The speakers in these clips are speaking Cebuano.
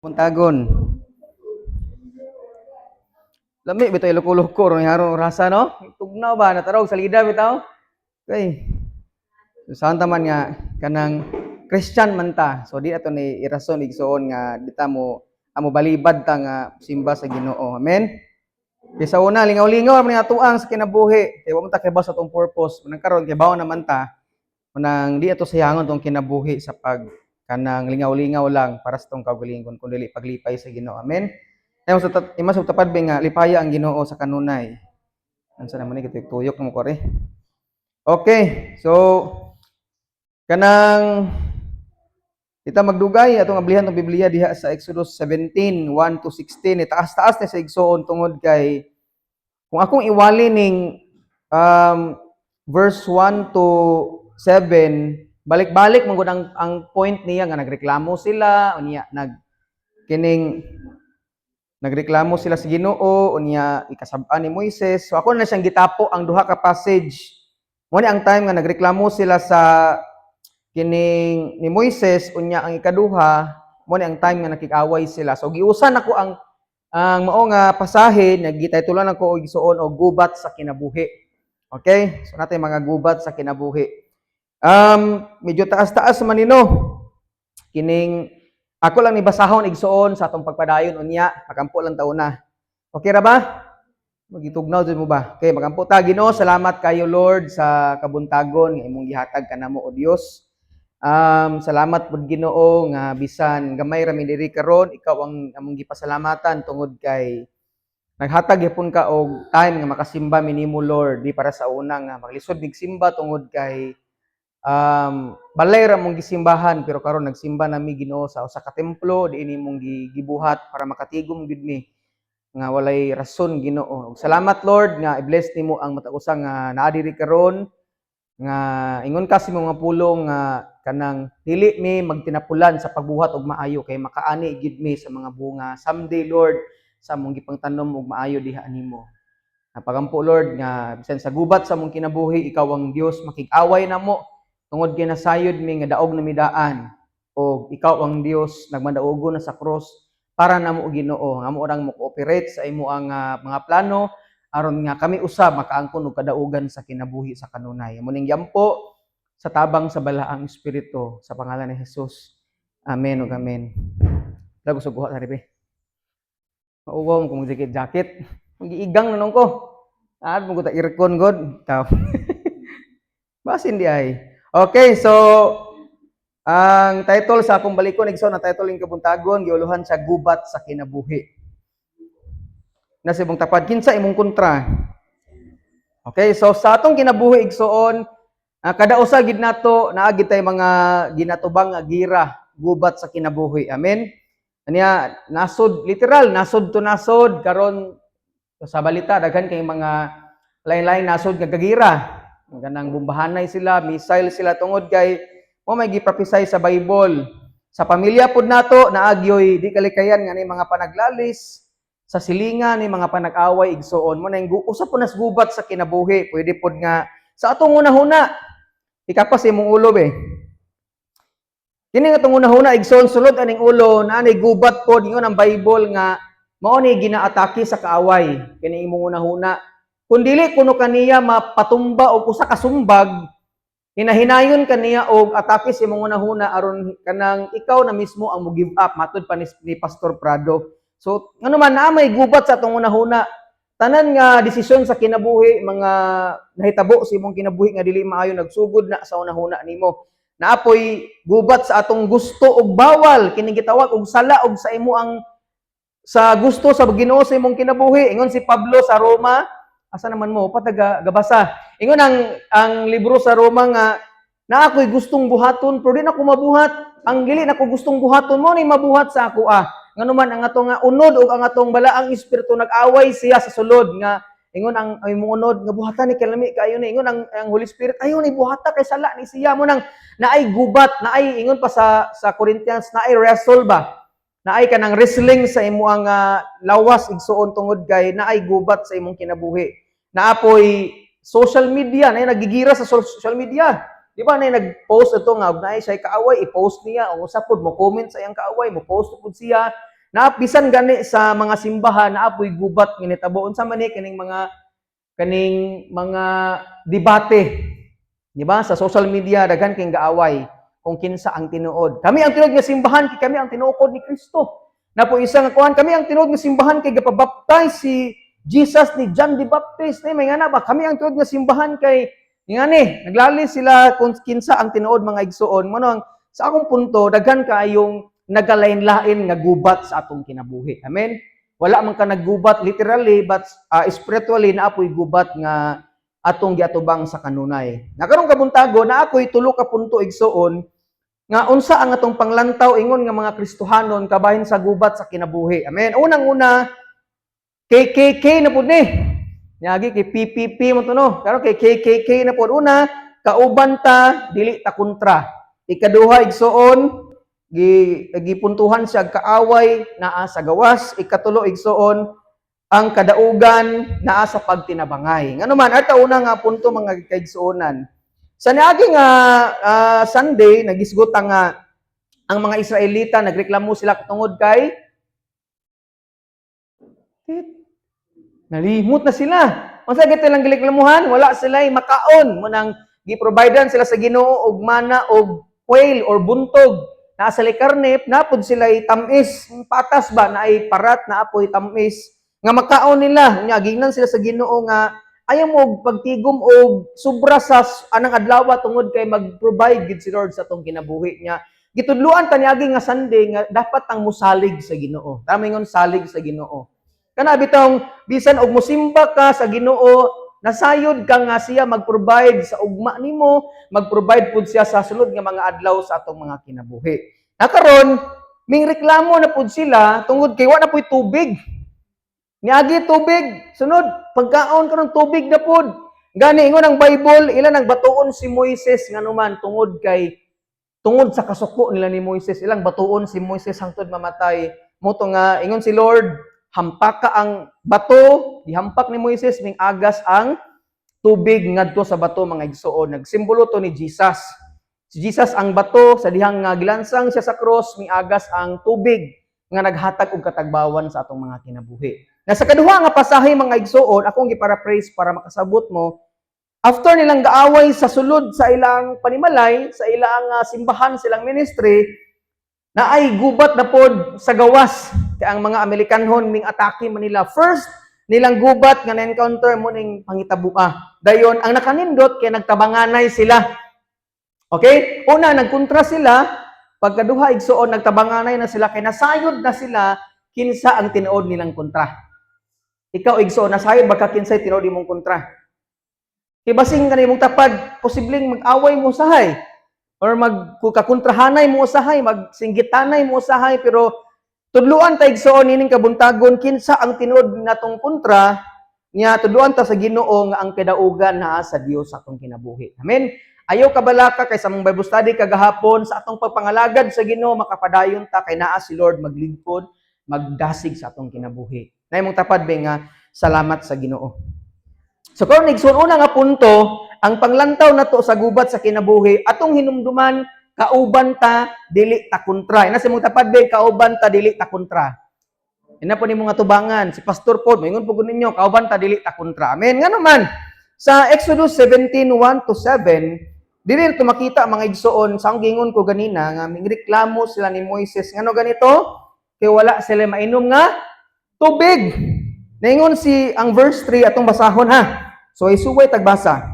Puntagon. Lami bitaw iloko-loko ron harong rasa, no? Tugnaw ba natarog salida bitaw? Okay. So, saan man nga kanang Christian man ta. So di ato ni irason, igsuon, nga di ta mo amo balibad ta nga simba sa Ginoo. Amen. Kay sa una, lingaw-lingaw man nga tuang sa kinabuhi. Kay wa man ta kibaw sa atong purpose. Manang karon kibaw naman ta. Manang di ato sayangon tong kinabuhi sa pag kanang lingaw-lingaw lang para sa tong kaugalingon kun dili paglipay sa Ginoo. Amen. Ay sa ima sa tapad nga lipaya ang Ginoo sa kanunay. Ansa naman ni tuyok mo kore. Okay, so kanang kita magdugay, atong ablihan tong Biblia diha sa Exodus 17:1 to 16. Itaas-taas ni sa, igsoon, tungod kay kung akong iwali ning verse 1 to 7, balik-balik man gud ang point niya nga nagreklamo sila unya nag kining nagreklamo sila sa Ginoo, unya ikasab-an ni Moises. So ako na siyang gitapo ang duha ka passage. Mo ni ang time nga nagreklamo sila sa kining ni Moises, unya ang ikaduha mo ni ang time nga nakig-away sila. So giusan ako ang mao nga pasahe, nagititulan ako, igsuon, og "Gubat sa Kinabuhi." Okay? So natin mga gubat sa kinabuhi. Medyo taas-taas man nino. Kining ako lang ni basahon, igsuon, sa atong pagpadayon unya, makampo lang taon na. Okay ra ba? Magitugnaw jud mo ba? Okay, magampo ta. Ginoo, salamat kayo, Lord, sa kabuntagon nga imong gihatag kanamo, o Dios. Salamat pud, Ginoo, nga bisan gamay ra mi diri karon, ikaw ang among gipasalamatan tungod kay naghatag gyapon ka og time nga makasimba mi nimo, Lord, di para sa una nga maglisod mig simba tungod kay balay ra mong gisimbahan, pero karon nagsimba nami, Ginoo, sa usa ka templo diin imong gibuhat para makatigom gyud mi nga walay rason, Ginoo. Ug salamat, Lord, nga i-bless nimo ang matag usa nga naa diri karon nga ingon ka sa imong mga pulong nga kanang dili mi magtinapulan sa pagbuhat og maayo kay makaani gyud mi sa mga bunga someday, Lord, sa among gipangtanom og maayo diha nimo. Napagampo, Lord, nga bisan sa gubat sa among kinabuhi, ikaw ang Dios makig-away namo tungod kay nasayod mi nga daog na mi daan og ikaw ang Dios nagmadaugo na sa cross para namo, Ginoo, nga amo rang mo cooperate sa imo ang mga plano aron nga kami usab makaangkon og kadaugan sa kinabuhi sa kanunay. Amo ning gyampo sa tabang sa Balaang Espiritu, sa pangalan ni Jesus. Amen ug amen. Lago sa guha sa ribe. Mauwaw mo kung jacket jacket. Magiigang na nung ko. Ah, mo ta aircon god. Taw. Basin di ay. Okay, so ang title sa akong balikon, igsoon, ang title ning kabuntagon giuluhan sa "Gubat sa Kinabuhi." Nasa imong tapad, kinsa imong kontra? Okay, so sa atong kinabuhi, igsuon, kada usa gid nato naa gid tay mga ginatubang nga gira, gubat sa kinabuhi. Amen. Anya nasod, literal nasod to nasod karon. Sa balita daghan kay mga lain-lain nasod nga gagira. Ganang bombahanay sila, missile sila tungod kay mo may giprophesy sa Bible. Sa pamilya pud nato naagyoy di kalikayan nga ni mga panaglalis sa silingan, ni mga panag-away, igsuon. Mo na usa po nas gubat sa kinabuhi. Pwede pod nga sa atong hunahuna. Ikapas imong ulo be. Kini nga atong hunahuna, igsuon, sulod aning ulo na ani gubat pod. Ingon ang Bible nga mao ni ginaatake sa kaaway kini imong hunahuna. Kung dili kuno kaniya mapatumba og usa ka sumbag, hinahinayon kaniya og atake sa imong hunahuna aron kanang ikaw na mismo ang mo give up, matud pa ni Pastor Prado. So ngano man naa may gubat sa atong hunahuna, tanan nga desisyon sa kinabuhi, mga nahitabo sa imong kinabuhi nga dili maayo, nagsugod na sa hunahuna nimo. Naapoy gubat sa atong gusto og bawal, kini gitawag og sala og sa imo ang sa gusto sa Ginoo sa imong kinabuhi. Ingon si Pablo sa Roma, asa naman mo pataga gabasa? Ingon ang libro sa Roma nga na ako'y gustong buhaton pero di na ko mabuhat. Ang dili na ko gustong buhaton mo ni mabuhat sa ako ah. Ngano man ang atong nga unod ug ang atong Balaang Espiritu nag-away siya sa sulod nga ingon ang imong unod nga buhatan ni kalami kayo ni, ingon ang Holy Spirit, ayo ni buhata kay sala ni siya. Mo nang naay gubat, naay, ingon pa sa Corinthians, naay wrestle ba, naay kanang wrestling sa imo ang lawas, igsuon, tungod kay naay gubat sa imong kinabuhi. Naapoy social media na nagigira sa social media. Di ba na nag-post ito nga og naay siya kaaway, i-post niya o usa pod mo comment sa iyang kaaway, mo post pud siya. Na bisan gani sa mga simbahan naa poy gubat nga nitabo. Unsa man ni kaning mga debate? Di ba? Sa social media daghan kay gaaway kung kinsa ang tinuod. "Kami ang tinuod nga simbahan kay kami ang tinukod ni Kristo." Naa poy isa nga kuan, "Kami ang tinuod nga simbahan kay gapabaptize si Jesus ni John the Baptist." Ni may nga na ba, "Kami ang tinuod nga simbahan kay ngani." Naglalis sila kung kinsa ang tinuod, mga igsuon. Mao nang sa akong punto, daghan kaayong nagalain-lain nga gubat sa atong kinabuhi. Amen. Wala man ka naggubat literally, but spiritually naa poy gubat nga atong giatubang sa kanunay. Na karong kabuntago na ako'y tulo ka punto, igsuon, nga unsa ang atong panglantaw ingon nga mga Kristohanon kabahin sa gubat sa kinabuhi. Amen. Unang-una, KKK na pud ni. Niagi kay PPP mo to, no. Karon kay KKK na pud. Una, kauban ta, dili ta kontra. Ikaduha, igsuon, gipuntuhan siya kaaway naa sa gawas. Ikatulo, igsuon, ang kadaugan naa sa pagtinabangay. Ngano man, arta una nga punto, mga kaigsuonan. Sa niagi nga Sunday, nagisgot ang mga Israelita, nagreklamo sila tungod kay tit, nalimot na sila. Unsa gito lang gireklamuhan? Wala sila makaon. Mao nang gi-providean sila sa Ginoo og mana og quail or buntog. Naa sila karne, naa pod sila tamis, patas ba na ay parat na apoy tamis nga makaon nila. Nya gingnan sila sa Ginoo nga ayaw mo og pagtigom og sobra sa anang adlaw tungod kay mag-provide gid si Lord sa atong kinabuhi niya. Gitudluan ta niagi nga Sunday nga dapat ang musalig sa Ginoo. Tama, ingon salig sa Ginoo. Kana bitong bisan og musimba ka sa Ginoo, nasayod ka nga siya mag-provide sa ugma nimo, mag-provide pud siya sa sulod nga mga adlaw sa atong mga kinabuhi. Na karon, ming reklamo na pud sila tungod kay wa na puy tubig. Niagi tubig, sunod pagkaon, karon tubig na pud. Gani ingon ang Bible, ila nang batuon si Moises. Nganuman? Tungod sa kasuko nila ni Moises, ilang batuon si Moises hangtod mamatay. Mao to nga ingon si Lord, "Hampaka ang bato." Gihampak ni Moises, ming agas ang tubig ngadto sa bato, mga igsuon. Nagsimbolo to ni Jesus. Si Jesus ang bato sa dihang nga gilansang siya sa cross, miagas ang tubig nga naghatag og katagbawan sa atong mga kinabuhi. Na sa kaduha nga pasahe, mga igsuon, akong giparaphrase para makasabot mo, after nilang gaaway sa sulod sa ilang panimalay, sa ilang simbahan, silang ministry, na ay gubat na pod sa gawas. Kay ang mga Amerikanhon ming atake man nila. First nilang gubat nga na-encounter mo ning pangitabua. Dayon ang nakanindot kay nagtabanganay sila. Okay? Una, nagkontra sila. Pagkaduha, igsuon, nagtabanganay na sila kay nasayod na sila kinsa ang tinuod nilang kontra. Ikaw, igsuon, nasayod ba ka kinsay tinuod imong kontra? Kay basing kanang imong tapad, posibleng mag-away mo usahay or magkakontrahanay mo usahay, magsinggitanay mo usahay, pero tudluan ta, igsuon, nining kabuntagon kinsa ang tinuod natong kontra niya. Tudluan ta sa Ginoo nga ang kadaugan naa sa Dios sa atong kinabuhi. Amen. Ayaw kabalaka kay sa among Bible study kagahapon, sa atong pagpangalagad sa Ginoo makapadayon ta kay naa si Lord maglingkod, magdasig sa atong kinabuhi. Na imong tapad ba nga salamat sa Ginoo. So karon, igsoon, una nga punto, ang panglantaw nato sa gubat sa kinabuhi, atong hinumduman kauban ta, dili ta kontra. Ina sa imong tapad be, kauban ta, dili ta kontra. Ina po nimo nga tubangan, si Pastor pod, moingon po ninyo, kauban ta, dili ta kontra. Amen. Ngano man, sa Exodus 17:1 to 7, dili to makita, mga igsoon, sa ang gingon ko ganina nga mingreklamo sila ni Moises. Ngano ganito? Kay wala sila mainom nga tubig. Naingon si ang verse 3, atong basahon ha. So isuway tagbasa.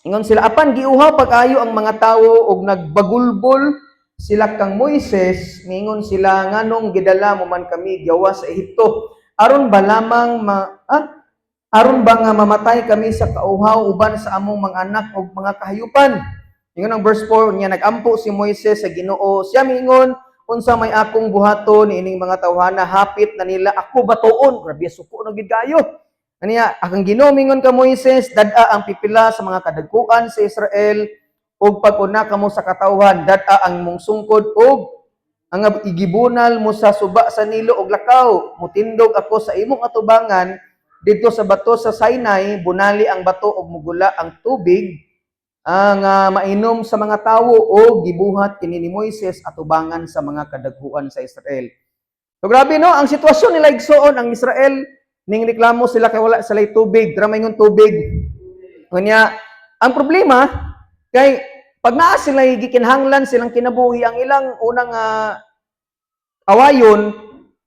Ingon sila, apan giuhaw pag-ayo ang mga tawo og nagbagulbol sila kang Moises, mingon sila, "Nganong gidala mo man kami gawas sa Ehipto? Aron ba lamang ma, ah? Aron ba nga mamatay kami sa kauhaw uban sa among mga anak ug mga kahayupan?" Ingon ang verse 4 niya, nagampo si Moises sa Ginoo. Siya miingon, "Unsa may akong buhaton niining mga tawhana? Hapit na nila ako batuon." Grabe, suko na gid kayo. Aniya, ang Ginoo mingon ka Moises, "Dad-a ang pipila sa mga kadagkuan sa Israel ug pag-una kamo sa katawhan, dad-a ang imong sungkod ug ang igibunal mo sa suba sa Nilo og lakaw. Mutindog ako sa imong atubangan didto sa bato sa Sinai, bunali ang bato ug mugula ang tubig ang mainom sa mga tawo." O gibuhat kini ni Moises atubangan sa mga kadagkuan sa Israel. So grabe, no, ang sitwasyon nila, igsuon, ang Israel ning reklamo sila kay wala sila tubig, dra maingon tubig. Kunya, ang problema kay pag naa sila gikinahanglan silang kinabuhi, ang ilang unang awayon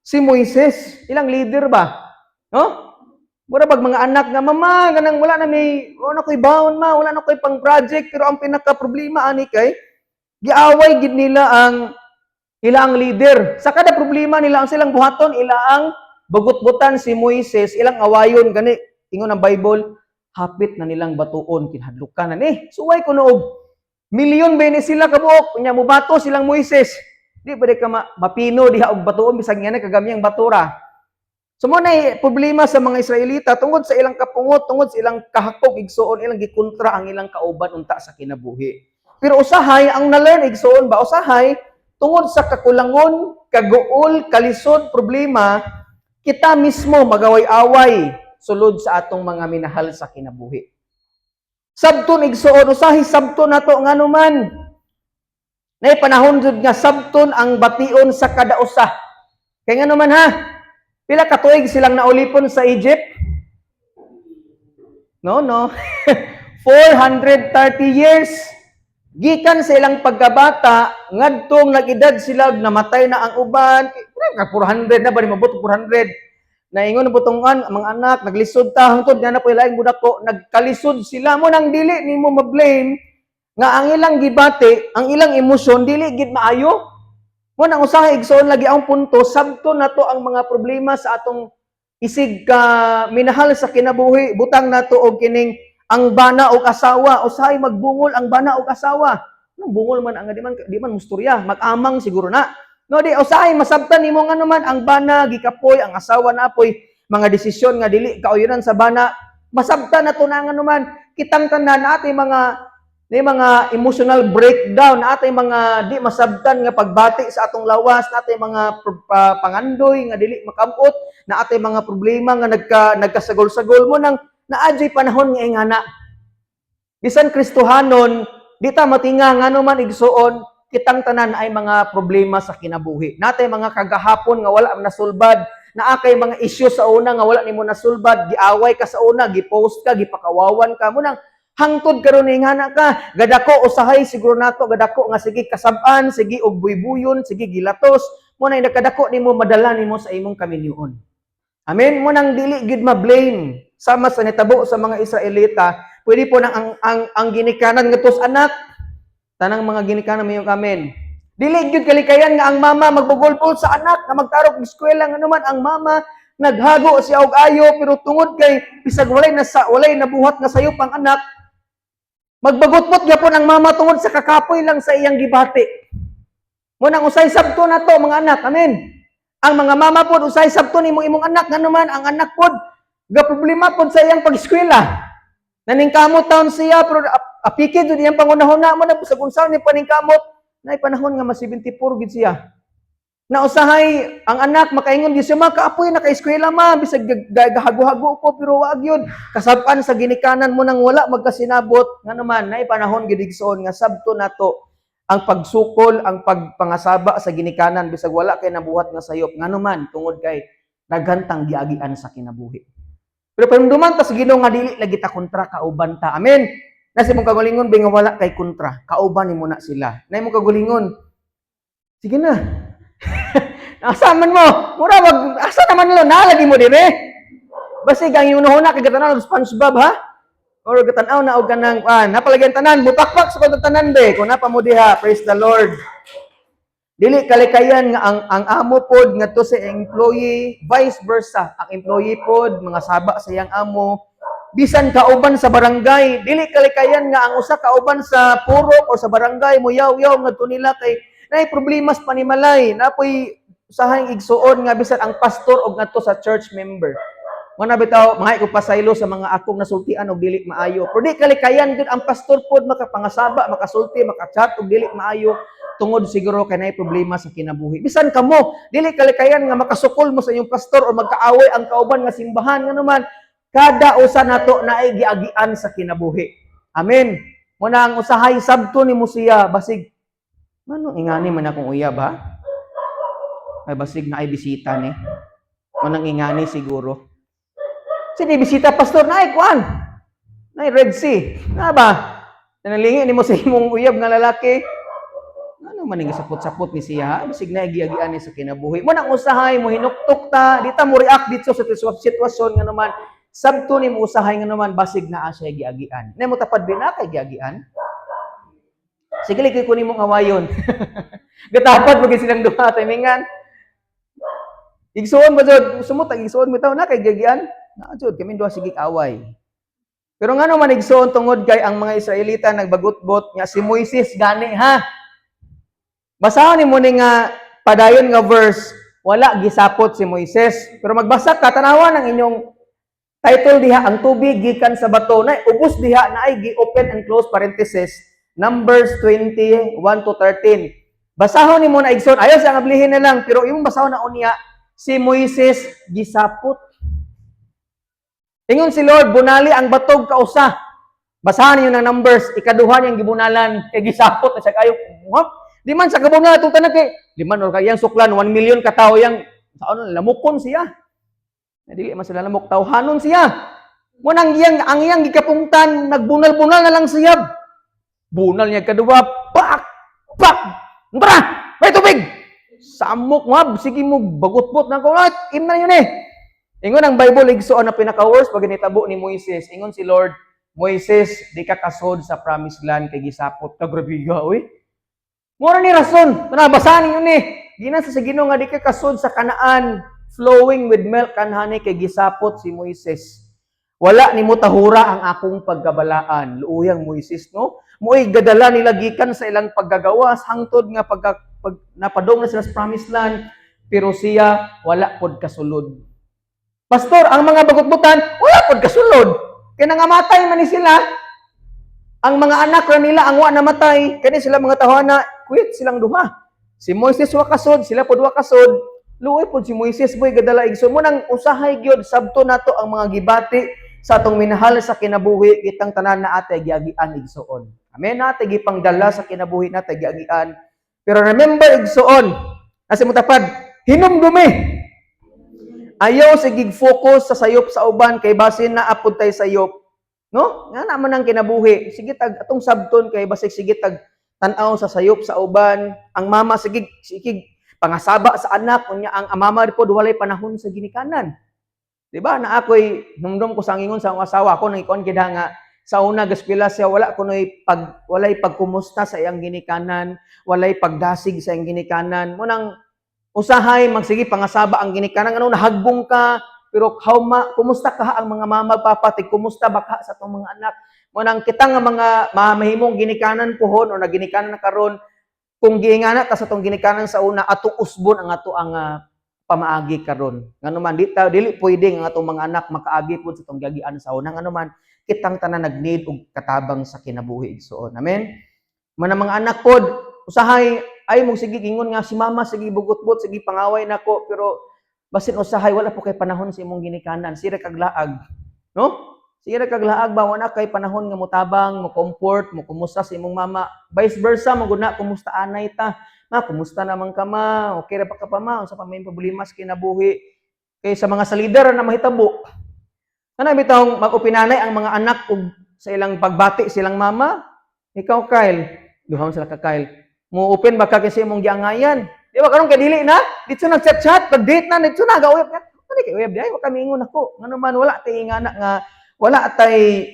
si Moises, ilang leader ba? No? Mura bag mga anak nga, "Mama, ganang wala na may, wala na ko'y baon, ma, wala na ko'y pang project." Pero ang pinaka problema ani kay giaway gid nila ang ilang leader. Sa kada problema nila, ang silang buhaton, ila ang bugutbutan si Moises, ilang awayon gani. Ingon ang Bible, hapit na nilang batuon, kinahadlukan na ni. Suway kuno og milyon ba ni sila kabuok, unya mubato silang Moises. Di ba di ka mapino diha og batuon bisag nga na kagamyang batura? So mo na problema sa mga Israelita tungod sa ilang kapungot, tungod sa ilang kahakog, igsuon, ilang gikontra ang ilang kauban unta sa kinabuhi. Pero usahay ang na-learn, igsuon ba, usahay tungod sa kakulangon, kaguol, kalisod, problema, kita mismo magaway-away sulod sa atong mga minahal sa kinabuhi. Sabton, igsuon, usahay sabton nato, ngano man. Nay panahon jud nga sabton ang bation sa kada usa. Kay ngano man, ha? Pila ka tuig silang naulipon sa Egypt? No. 430 years. Gikan sa ilang pagkabata, ngadtong nag-edad sila, namatay na ang uban. Ka 400 na ba ni mabot 400? Naingon na butongan, ang mga anak, naglisod ta, hangtod nga na po ilaing budako, nagkalisod sila mo nang dili nimo ma-blame nga ang ilang gibati, ang ilang emosyon dili gid maayo. Mo nang usahay, igsoon, lagi ang punto, sabto nato ang mga problema sa atong isig ka minahal sa kinabuhi, butang nato og kining ang bana og asawa, usahay magbungol ang bana og asawa. Anong bungol man ang di man musturya, mag-amang siguro na. No, di usahay masabtan nimo nga naman ang bana gikapoy, ang asawa na apoy mga desisyon nga dili kauyunan sa bana. Masabtan nato na nga naman kitang tanan natin mga ni mga emotional breakdown na atay mga di masabtan nga pagbati sa atong lawas, na atay mga pangandoy nga dili makamot, na atay mga problema nga nagkasagol-sagol mo nang naadyo'y panahon nga ingana. Bisan Kristohanon, di ta matinga, ngano man, igsuon, kitang tanan ay mga problema sa kinabuhi. Natay mga kagahapon nga wala nasulbad, naa kay mga isyu sa una nga wala nimo nasulbad, giaway ka sa una, gipost ka, gipakawawan ka mo nang hangtod karon ingana ka, gadako usahay siguro nato, gadako nga sige kasab-an, sige og buybuyon, sige gilatos, mo na nakadako nimo madala nimo sa imong kaminyoon. Amen. Mo nang dili gid ma-blame sama sa nitabo sa mga Israelita, pwede po nang ang ginikanan ngadto sa anak, tanang mga ginikanan mayo amen. Dili gyud kalikayan nga ang mama magbugolpol sa anak nga magtarok og eskwela, nga naman ang mama naghago siya og ayo, pero tungod kay bisag walay nabuhat nga sayop ang anak, magbagutbot gyapon ang mama tungod sa kakapoy lang sa iyang gibati. Mo nang usay sabto na to mga anak. Amen. Ang mga mama pod, usay sabto nimo imong anak, nga naman ang anak pod ga problema pod sa iyang pag-eskwela. Naningkamot taon siya pero apike jud iyang pangunahuna mo na sa unsa ni paningkamot, nay panahon nga mas 74 gid siya. Na usahay ang anak makaingon gyud siya, "Ma, kaapoy naka-eskwela, ma, bisag gahago-hago ko," pero wa gyud kasab-an sa ginikanan mo nang wala magkasinabot, nga naman nay panahon gid, igsoon, nga sabto nato ang pagsukol, ang pagpangasaba sa ginikanan bisag wala kay nabuhat nga sayop, ngano man, tungod kay daghan tang giagian sa kinabuhi. Pero pahinumduman ta sa Ginoo nga dili lagi ta kontra, kauban ta. Amen. Nasa imong kagalingon ba nga wala kay kontra, kauban nimo na sila. Na imong kagalingon. Sige na. Asa man mo? Mura wag asa naman nila nalagi mo dire. Basig ang iyong nahuna kay gatanaw og SpongeBob, ha? Or gatanaw na og kanang napalagyan tanan, mupakpak sa kung tanan be kung napa mo diha, praise the Lord. Dili kalikayan nga ang amo pod ngadto sa employee, vice versa. Ang employee pod mga saba sa iyang amo. Bisan kauban sa barangay, dili kalikayan nga ang usa kauban sa purok o sa barangay mo yaw-yaw ngadto nila kay naay problema sa panimalay, napoy usahang igsuon nga bisan ang pastor og ngadto sa church member. Mo na bitaw mga ko pasaylo sa mga akong nasultian og dili maayo. Pero di kalikayan gud ang pastor pod makapangasaba, makasulti, makachat og dili maayo tungod siguro kay naay problema sa kinabuhi. Bisan kamo, dili kalikayan nga makasukol mo sa inyong pastor o magkaaway ang kauban nga simbahan, nga naman kada usa nato naay giagian sa kinabuhi. Amen. Mo na ang usahay sabto nimo siya basig manong ingani man akong uyab, ha? Ay, basig naay bisita ni. Manang ingani siguro. Sino bisita, pastor? Naay kuan. Naay Red Sea. Na ba? Nalingi nimo sa imong uyab nga lalaki. Ano man ning sapot-sapot ni siya, ha? Basig na giagian ni sa kinabuhi. Mo nang usahay mo hinuktok ta, di ta mo react dito sa sitwasyon nga naman. Sabto ni mo usahay nga naman basig naa siya giagian. Na mo tapad bina kay giagian. Sige, likoy ko nimong awayon. Gatapad mo silang duha timingan. Igsuon ba jud? Sumot ang igsuon bitaw na kay giagian. Na jud kami duha sige away. Pero ngano man, igsuon, tungod kay ang mga Israelita nagbagutbot nga si Moises gani, ha. Basahon nimo ni nga padayon nga verse, wala gisapot si Moises. Pero magbasa ka, tanawa ng inyong title diha, "Ang tubig gikan sa bato." Na ubos diha na ay gi-open and close parenthesis, Numbers 20:1 to 13. Basahon nimo na, igsoon. Ayaw sa ablihin na lang, pero imong basahon na unya si Moises gisapot. Ingon si Lord, "Bunali ang batog kausa." Basahan niyo ng Numbers, ikaduha niyang gibunalan, kay gisapot na siya kayo. Huh? Di man sa kabunal itong tanan kay, di man, or kayang suklan, 1 million katao yang, sa ano, lamukon siya. Na dili man sila lamok, tawhanon siya. Mo nang iyang, ang iyang gikapungtan, nagbunal-bunal na lang siya. Bunal niya kaduwa, pak, pak, tara, may tubig! Samok nga, sige mo, bagutbot na ko, at im na yun eh. Ingon ang Bible, igsoon, na pinaka-worst pag nitabo ni Moises. Ingon si Lord, "Moises, di ka kasod sa promised land kay gisapot ka." Grabe uy. Mura ni rason. Basahan ninyo ni. Ginan sa Ginoo nga di ka kasod sa Kanaan flowing with milk and honey kay gisapot si Moises. Wala nimo tahura ang akong pagkabalaan. Luuyang Moises, no? Mo'y gadala nila gikan sa ilang paggagawas hangtod nga pag napadong na sila sa promised land, pero siya wala pod kasulod. Pastor, ang mga bagutbutan wala pod kasulod. Kay nangamatay man ni sila. Ang mga anak ra nila ang wa namatay, kani sila mga tawhana, quit silang duha. Si Moises wa kasod, sila pod wa kasod. Luoy pod si Moises boy gadala, igsoon. Mo nang usahay gyud sabto nato ang mga gibati sa atong minahal sa kinabuhi, kitang tanan na ate giagian, igsoon. Amen, nate gipangdala sa kinabuhi nate giagian. Pero remember, igsoon, nasa mo tapad, hinumdumi. Ayaw sige focus sa sayop sa uban kay basin na apod tay sayop. No? Nga naman ang kinabuhi. Sige tag atong sabton kay basig sige tag tan-aw sa sayop sa uban. Ang mama sige sige pangasaba sa anak, unya ang mama pod walay panahon sa ginikanan. Di ba? Na ako'y numdum ko sa ngingon sa akong asawa ako nang ikuan gid nga sa una gaspila siya, wala kunoy pag walay pagkumusta sa iyang ginikanan, walay pagdasig sa iyang ginikanan. Mo nang usahay magsige pangasaba ang ginikanan, ano nahagbong ka, pero how ma, kumusta ka ang mga mama papa tig kumusta ba ka sa atong mga anak? Mo nang kita nga mga mahimong ginikanan pohon o naginikanan na karon, kung giingana ta sa atong ginikanan sa una, atong usbon ang ato ang pamaagi karon. Ngano man di ta dili pwede nga atong mga anak makaagi pud sa atong giagian sa una, ngano man kitang tanan nag-need og katabang sa kinabuhi, igsoon. Amen. Man ang mga anak pod usahay ay mo sige ingon nga si mama sige bugutbot, sige pangaway nako, pero basin usahay wala po kay panahon sa imong ginikanan, sira kag laag, no? Sira kag laag ba, wala kay panahon nga motabang, mo comfort, mo kumusta sa imong mama. Vice versa mo gud na, kumusta anay ta, ma, kumusta naman ka, ma, okay ra pa ka pa, ma, unsa pa may problema sa kinabuhi? Kay sa mga salidar na mahitabo ana bitawng mag-opinanay ang mga anak og sa ilang pagbati silang mama. Ikaw, Kyle, duha man sila ka Kyle, mo open ba ka kasi imong giangayan? Di ba karon kay dili na? Dito nag chat-chat, pag date na dito na gauyab ka. Ano kay uyab di ay wa kami ingon ako. Ngano man wala tay ingana nga wala tay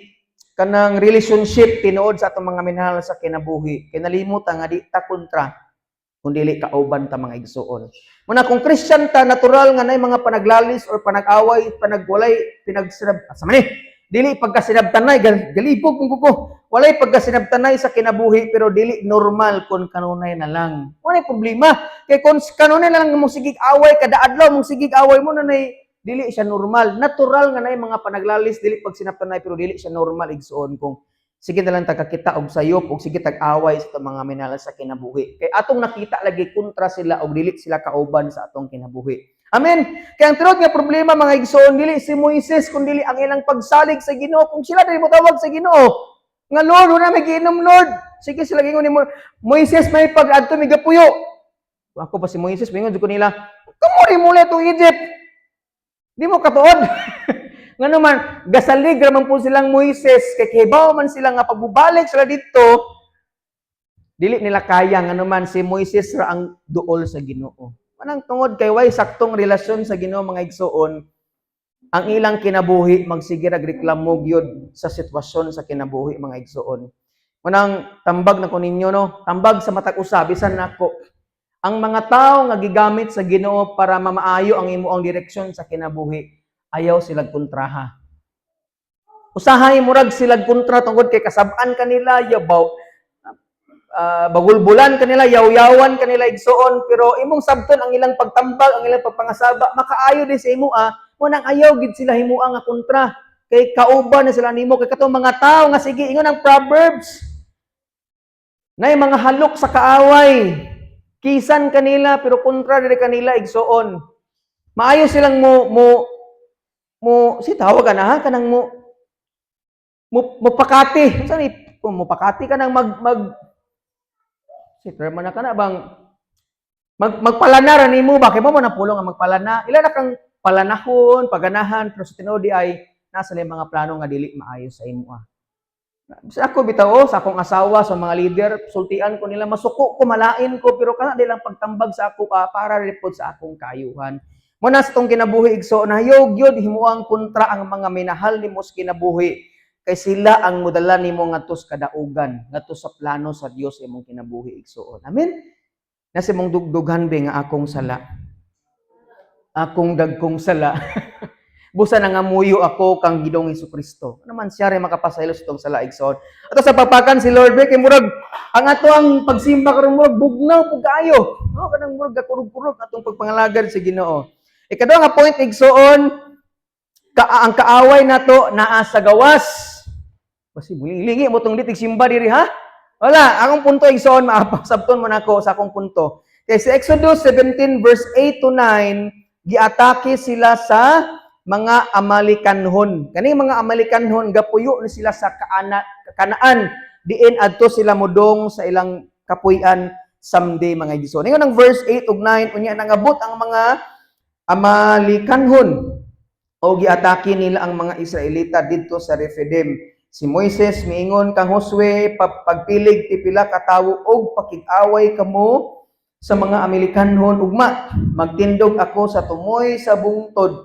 kanang relationship tinuod sa atong mga minahal sa kinabuhi. Kay nalimutan nga di ta kontra kung dili kauban ta, mga igsuon. Muna kung Christian ta, natural nga nay mga panaglalis or panag-away, panagwalay, pinagsinab asa man ni? Dili pagkasinabtanay, galibog kung kuko. Walay pagkasinabtanay sa kinabuhi, pero dili normal kung kanunay na lang. Walay problema. Kay kung kanunay na lang mo sigig away kada adlaw, mong sigig away mo na nay dili siya normal. Natural nga nay mga panaglalis, dili pagsinabtanay, pero dili siya normal, igsuon, kung sige na lang tagakita og sayop og sige tag-away sa atong mga minahal sa kinabuhi. Kay atong nakita lagi kontra sila og dili sila kauban sa atong kinabuhi. Amen. Kaya ang tinuod nga problema, mga igsoon, dili si Moises kun dili ang ilang pagsalig sa Ginoo. Kung sila dili motawag sa Ginoo nga, "Lord, wala may giinom, Lord." Sige sila gingon ni Moises, may pag adto mi gapuyo. Ako pa si Moises, mingon jud ko nila, Kamo rin muli itong Egypt. Di mo katuod. Nga naman, gasalig ra man po silang Moises, kay kibaw man sila nga pagbubalik sila dito, dili nila kaya, nga naman si Moises ra ang duol sa Ginoo. Manang tungod kay way saktong relasyon sa Ginoo, mga igsoon, ang ilang kinabuhi magsige rag reklamo gyud sa sitwasyon sa kinabuhi, mga igsoon. Manang tambag na ko ninyo, no, tambag sa matag usa bisan nako. Ang mga tao nga gigamit sa Ginoo para mamaayo ang imuang direksyon sa kinabuhi, ayaw silag kontraha. Usahay murag silag kontra tungod kay kasab-an kanila, yabaw bagulbulan kanila, yaw-yawan kanila, igsoon, pero imong sabton ang ilang pagtambag, ang ilang pagpangasaba, makaayo din sa imo ah, mo nang ayaw gid sila himua nga kontra. Kay kauban na sila nimo, kay katong mga tao nga sige ingon ang Proverbs. Nay mga halok sa kaaway. Kisan kanila pero kontra diri kanila, igsoon. Maayo silang mo mo mo si tawag na ha kanang mo mo mopakati. Unsa ni mo pakati ka nang mag mag si term na kana bang magpalana ra nimo ba, kay mo na pulong nga magpalana, ila na kang palanahon paganahan, pero sa tinuod di ay nasa lang mga plano nga dili maayo sa imo ah. Sa ako bitaw, oh, sa akong asawa, sa mga leader, sultian ko nila, masuko ko, malain ko, pero kana di lang pagtambag sa ako ah, para repod sa akong kaayuhan. Mo na sa tong kinabuhi, igsoon, nahayog gyud himuang kontra ang mga minahal nimo sa kinabuhi kay sila ang modala nimo ngadto sa kadaugan, ngadto sa plano sa Dios imong kinabuhi, igsoon. Amen. Nasa imong dugdughan be nga akong sala. Akong dagkong sala. Busa nangamuyo ako kang Ginoong Kristo. Ano man siya rin makapasaylo sa itong sala, igsoon. Ato sa papakan si Lord be kay murag ang ato ang pagsimba karon murag bugnaw pug kaayo. No, kanang murag gakurog-kurog atong pagpangalagad sa Ginoo. Ikaduha nga point, igsoon, ang kaaway nato naa sa gawas. Basi mulingi mo tong ditig simba diri ha? Wala, akong punto, igsoon, maapasabton mo nako sa akong punto. Kay sa Exodus 17 verse 8 to 9, giatake sila sa mga Amalekanhon. Kaning mga Amalekanhon gapuyo ni sila sa Kanaan. Diin adto sila modong sa ilang kapuy-an someday, mga igsoon. Ingon ang verse 8 ug 9, unya nangabot ang mga Amalekanhon o giatake nila ang mga Israelita didto sa Rephidim. Si Moises miingon kang Josue, "Pagpilig pipila ka tawo og pakig-away kamo sa mga Amalekanhon ugma. Magtindog ako sa tumoy sa bungtod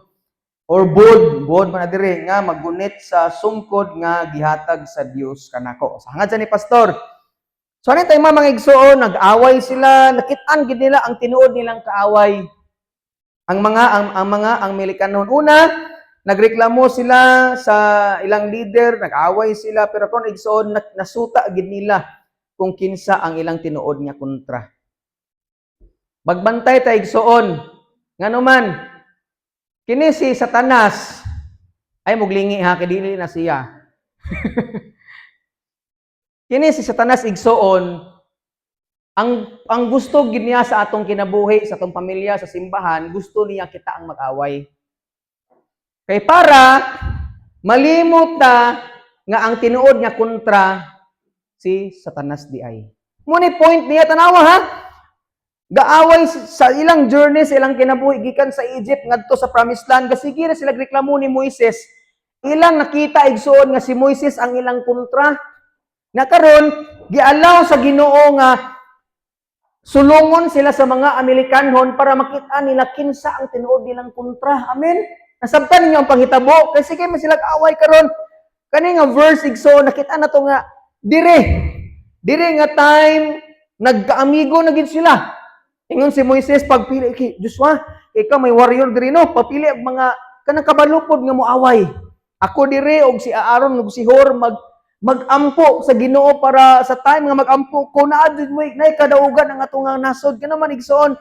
or bod, bod man na diri nga maggunit sa sungkod nga gihatag sa Dios kanako." Sa hangad sa ni pastor. So ano tayo mga igsoon, nag-away sila, nakit-an gid nila ang tinuod nilang kaaway. Ang mga Amalekanhon. Una, nagreklamo sila sa ilang leader, nag-away sila, pero kung igsoon nasuta gid nila kung kinsa ang ilang tinuod nga kontra. Magbantay ta, igsoon. Ngano man kini si Satanas ay muglingi ha, kay dili na siya. Kini si Satanas, igsoon, ang gusto gid niya sa atong kinabuhi, sa atong pamilya, sa simbahan, gusto niya kita ang mag-away. Kay para malimot ta nga ang tinuod nga kontra si Satanas di ay. Mo ni point niya, tanawa ha. Gaaway sa ilang journey, sa ilang kinabuhi gikan sa Egypt ngadto sa Promised Land, gasige na sila reklamo ni Moises. Ilang nakita, igsoon, nga si Moises ang ilang kontra. Na karon gialaw sa Ginoo nga sulungon sila sa mga Amalekanhon para makita nila kinsa ang tinuod nilang kontra. Amen. Nasabtan ninyo ang panghitabo kay sige man sila away karon. Kani nga verse, igsoon, nakita na to nga dire dire nga time nagkaamigo na gid sila. Ingon si Moises, "Pagpili kay Joshua, ikaw may warrior diri no, papili og mga kanang kabalupod nga moaway. Ako dire og si Aaron ug si Hur magampo sa Ginoo para sa time nga magampo ko naa jud mo nay kadaugan ang atong nga nasod." Kana man, igsoon,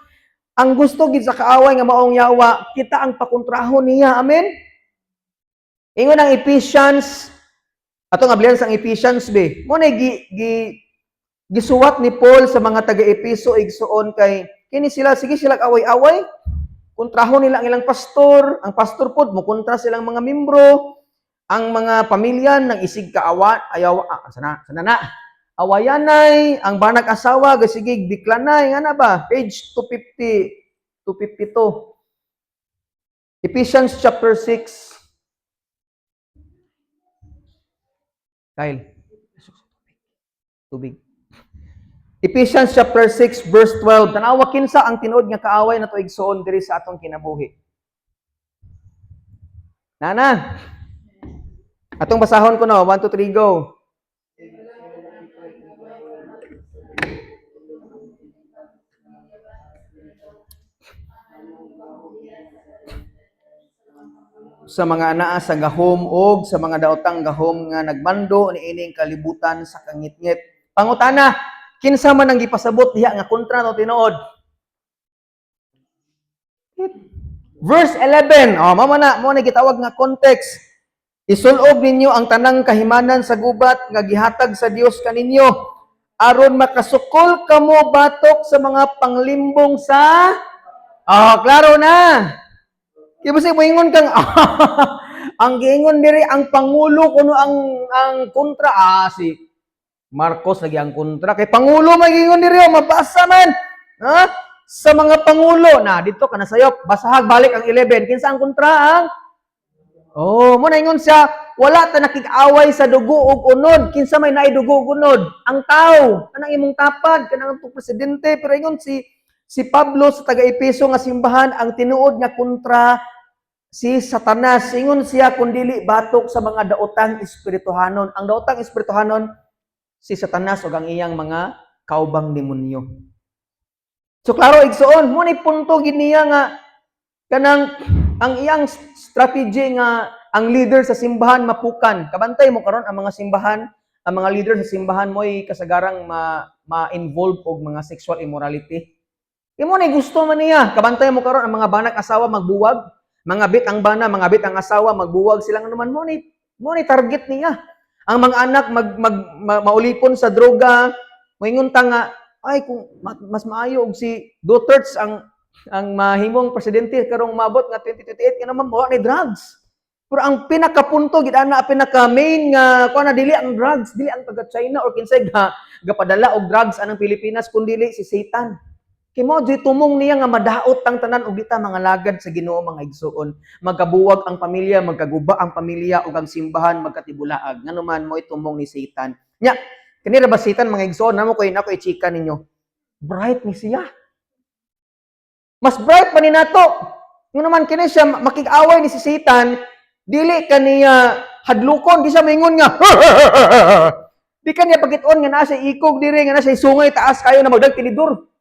ang gusto gid sa kaaway nga maong yawa, kita ang pakontrahon niya. Amen. Ingon ang Ephesians, atong ablihan sa Ephesians be. Mo na gi, gi gisuwat ni Paul sa mga taga-Epeso, igsoon, kay kini sila sige sila away-away, kontrahon nila ang ilang pastor, ang pastor pod mo kontra silang mga membro, ang mga pamilya ng isig kaawa ayaw ah, sana sana na awayanay, ang banag asawa gasigig biklanay nga na ba, page 250. 2:52. Ephesians chapter 6. Kyle. Tubig. Ephesians chapter 6 verse 12. Tanawa kinsa ang tinuod nga kaaway nato, igsoon, diri sa atong kinabuhi. Nana. Atong basahon ko no, 1 2 3 go. Sa mga anaa sa gahom og sa mga daotang gahom nga nagmando niining kalibutan sa kangitngit. Pangutana, kinsa man ang gipasabot diha nga kontra no tinuod? Verse 11, oh, mama na, mo na gitawag nga context. Isulob ninyo ang tanang kahimanan sa gubat nga gihatag sa Dios kaninyo aron makasukol kamo batok sa mga panglimbong sa. Oh, klaro na. Kaya basta moingon kang ang giingon diri ang pangulo kuno ang kontra, si Marcos lagi ang kontra kay pangulo may giingon diri, oh, mabasa man. Ha? Sa mga pangulo na dito ka nasayop, basahag balik ang 11. Kinsa ang kontra ang? Oh, mo na ingon siya, wala ta nakig-away sa dugo ug unod. Kinsa may naay dugo ug unod? Ang tao, kanang imong tapad, kanang atong presidente, pero ingon si Pablo sa taga-Epeso nga simbahan, ang tinuod nga kontra si Satanas. Ingon siya kun dili batok sa mga daotang espirituhanon. Ang daotang espirituhanon si Satanas ug ang iyang mga kaubang demonyo. So klaro, igsoon, mo ni punto gid niya nga kanang ang iyang strategy nga ang leader sa simbahan mapukan. Kabantay mo karon ang mga simbahan, ang mga leader sa simbahan mo'y kasagarang ma ma-involve og mga sexual immorality. Imo ni gusto man niya. Kabantay mo karon ang mga banak asawa magbuwag, mga bit ang bana, mga bit ang asawa, magbuwag sila. Nga naman mo ni target niya. Ang mga anak mag, mag ma, maulipon sa droga, moingon ta nga ay kung mas maayo og si Duterte ang mahimong presidente karong mabot nga 2028 nga naman wa ni drugs. Pero ang pinakapunto gid ana, pinaka main nga kuan na, dili ang drugs, dili ang taga China or kinsay ga gapadala og drugs anang Pilipinas, kun dili si Satan. Kay mo di tumong niya nga madaot ang tanan og dita mga lagad sa Ginoo, mga igsuon. Magkabuwag ang pamilya, magkaguba ang pamilya ug ang simbahan magkatibulaag. Ngano man, mo tumong ni Satan. Nya, kanira ba Satan, mga igsuon, namo koy nako i-chika ninyo. Bright ni siya. Mas bright pa ni nato. Ngano man kini siya makig-away ni si Satan, dili kaniya hadlukon, di siya maingon nga di kaniya pakiton nga naa siya ikog diri, nga naa siya sungay taas kayo na magdag tinidor.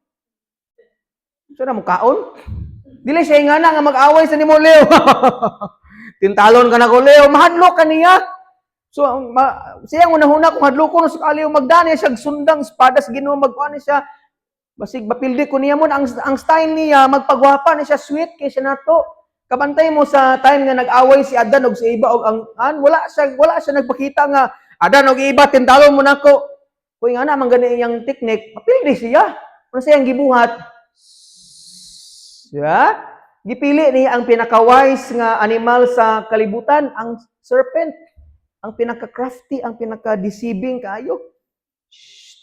So na mo kaon? Dili siya nga na nga mag-away sa nimo, Leo. Tintalon ka na ko, Leo, mahadlok ka niya. So siya ang unahuna kung hadlokon sakali magdani siya sundang espada sa Ginoo, magkuan siya. Basig mapildi ko niya mo ang style niya, magpagwapa ni siya, sweet kay siya nato. Kabantay mo sa time nga nag-away si Adan og si Eva og ang an, wala siya nagpakita nga, "Adan og Eva, tintalon mo nako." Kung nga na man gani iyang teknik, mapildi siya. Ano siyang gibuhat? Siya? Gipili niya ang pinaka-wise nga animal sa kalibutan, ang serpent. Ang pinaka-crafty, ang pinaka-deceiving kaayo. Shh.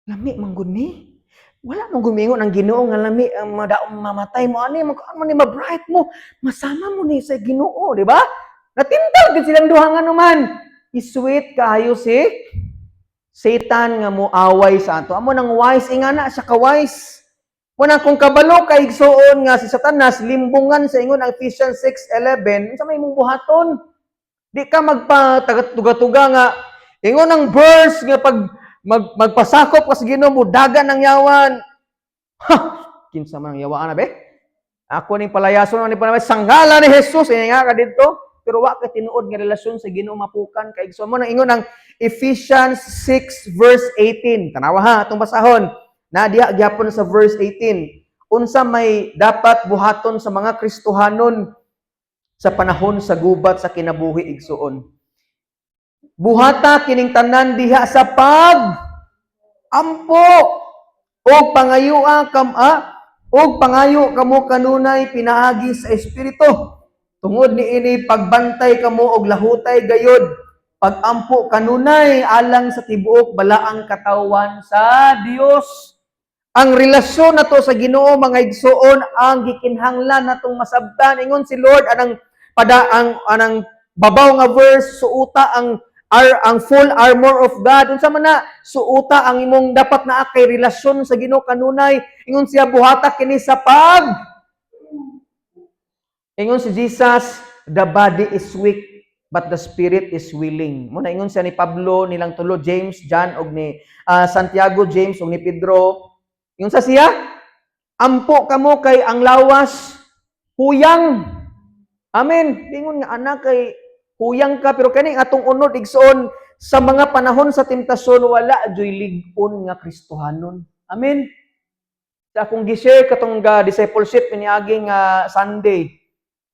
Lami man gud ni. Wala man gumingon ang Ginoo nga lami ang madaong mamatay mo ani, magkuan mo ni, ma-bright mo, masama mo ni sa Ginoo, di ba? Natintal gid silang duha nga naman. I-sweet kaayo si Satan nga mo away sa ato. Amo nang wise ingana siya ka wise. Muna kung kabalo kay, igsuon, nga si Satanas limbungan sa ingon ang Ephesians 6:11, unsa may imong buhaton? Di ka magpa tuga-tuga nga ingon ang verse nga pag magpasakop ka sa Ginoo mo dagan ang yawan. Ha, kinsa man ang yawaan na be? Ako ning palayason ni panamay sangala ni Jesus ini nga ka didto. Pero wa ka tinuod nga relasyon sa Ginoo mapukan kay igsuon mo nang ingon ang Ephesians 6 verse 18. Tanawa ha, atong basahon. Na diha gyapon sa verse 18. Unsa may dapat buhaton sa mga Kristohanon sa panahon sa gubat sa kinabuhi, igsuon? Buhata kining tanan diha sa pag ampo og pangayua kam og pangayo kamo kanunay pinaagi sa Espiritu. Tungod niini pagbantay kamo og lahutay gayod, pagampo kanunay alang sa tibuok balaang katawan sa Dios. Ang relasyon nato sa Ginoo, mga igsuon, ang gikinhanglan natong masabtan. Ingon si Lord anang pada ang anang babaw nga verse, suota ang full armor of God. Unsa man na? Suota ang imong dapat naa kay relasyon sa Ginoo kanunay. Ingon siya, buhata kini sa pag. Ingon si Jesus, "The body is weak, but the spirit is willing." Mao na ingon siya ni Pablo, nilang tulo, James, John, og ni Santiago, James, og ni Pedro. Ingon sa siya, "Ampo kamo kay ang lawas huyang." Amen. Ingon nga anak kay huyang ka, pero kani atong unod, igsoon, sa mga panahon sa temptasyon, wala joy lig-on nga Kristohanon. Amen. Sa akong gi-share katong ga discipleship niaging nga Sunday,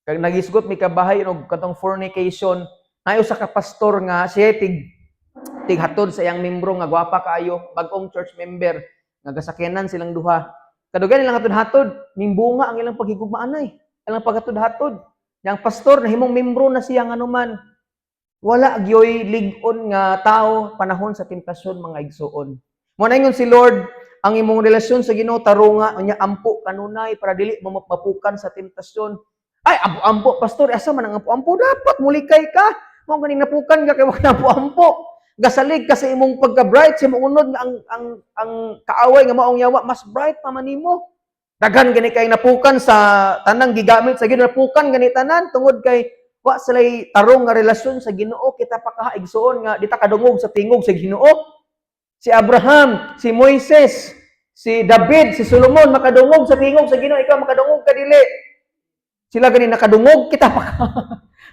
kag nagisgot mi kabahay og katong fornication, nayo sa ka pastor nga siya tig tighatod sa iyang membro nga gwapa kaayo, bag-ong church member nga gasakyanan silang duha. Kadugayan nilang hatod-hatod, nimbunga ang ilang paghigugmaanay, ilang paghatod-hatod. Yang pastor nahimong membro na siya nganuman. Wala gyoy lig-on nga tao panahon sa temptasyon, mga igsuon. Mao na ingon si Lord, ang imong relasyon sa Ginoo tarunga, unya ampo kanunay para dili mo mapukan sa temptasyon. "Ay, ampo-ampo, pastor, asa man ang ampo-ampo?" Dapat mulikay ka. Mao ganing napukan ka kay wa ka ampo-ampo. Gasalig ka sa imong pagka-bright sa imong unod nga ang kaaway nga maong yawa mas bright pa man nimo. Daghan gani kay napukan sa tanang gigamit sa Ginoo, napukan gani tanan tungod kay wa sila'y tarong nga relasyon sa Ginoo. Kita pa kaha, igsuon, nga di ta kadungog sa tingog sa Ginoo. Si Abraham, si Moises, si David, si Solomon makadungog sa tingog sa Ginoo. Ikaw, makadungog ka dili? Sila gani nakadungog, kita pa